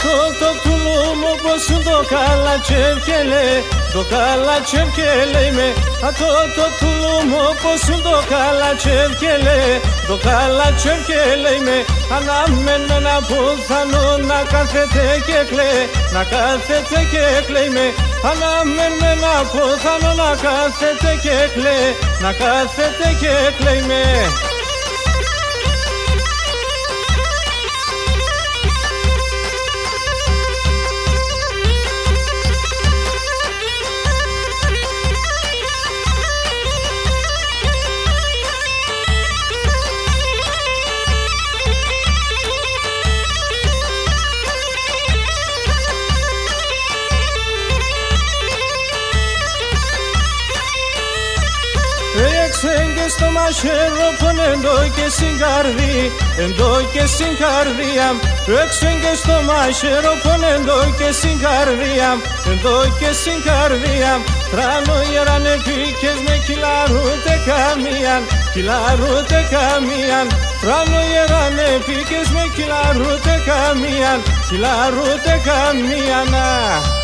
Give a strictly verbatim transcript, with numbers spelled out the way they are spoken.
Τ' ότο τουλούμ' όπως σ' ούντο καλατσεύ' κι ελέει, ντο καλατσεύ' κι ελέει με. Α, τ' ότο τουλούμ' όπως σ' ούντο καλατσεύ' κι ελέει, ντο καλατσεύ' κι ελέει με. Ανάμεν μ' έναν πουθανόν να κάθεται και κλαίει, να κάθεται και κλαίει με. Ανάμεν μ' έναν πουθανόν να κάθεται και κλαίει, να κάθεται και κλαίει με. Έξω έν' και στομαχ' χ̌εροπον, έντο και σην καρδί-, έντο και σην καρδία μ'. Έξω έν' και στομαχ' χ̌εροπον, έντο και σην καρδία μ', έντο και σην καρδία μ'. Θρανώ η αίραν εποίκες με, κι λαρ' ούτε καμίαν, κι λαρ' ούτε καμίαν. Θρανώ η αίραν εποίκες με, κι λαρ' ούτε καμίαν, κι λαρ' ούτε καμίαν. Α.